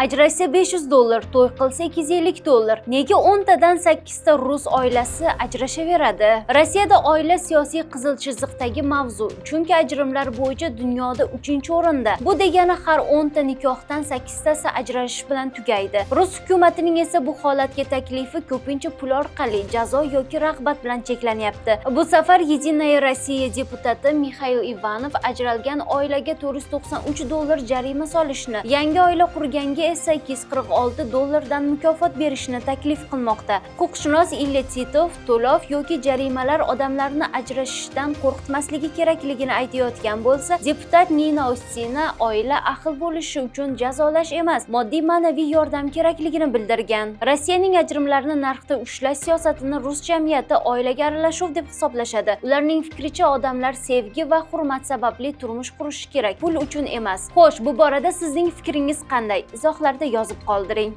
Ajrashsa $500, to'y qilsa $250. Nega 10 tadan 8 ta rus oilasi ajrashaveradi? Rossiyada oila siyosiy qizil chiziqdagi mavzu, chunki ajrimlar bo'yicha dunyoda 3-o'rinda. Bu degani har 10 ta nikohdan 8 tasi ajrashish bilan tugaydi. Rus hukumatining esa bu holatga taklifi ko'pincha pul orqali jazo yoki rag'bat bilan cheklanyapti. Bu safar Единая Россия deputati Mixail Ivanov ajralgan oilaga $493 jarima solishni, yangi oila qurganga esa 246 dollardan mukofot berishni taklif qilmoqda. Huquqshunos Ilya Titov to'lov yoki jarimalar odamlarni ajrashishdan qo'rqitmasligi kerakligini aytayotgan bo'lsa, deputat Nina Ostina oila ahil bo'lishi uchun jazolash emas, moddiy ma'naviy yordam kerakligini bildirgan. Rossiyaning ajrimlarni narxda ushlash siyosatini rus jamiyati oilaga aralashuv deb hisoblashadi. Ularning fikricha, odamlar sevgi va hurmat sababli turmush qurishi kerak, pul uchun emas. Xo'sh, bu borada sizning fikringiz qanday? Izohlarda yozib qoldiring.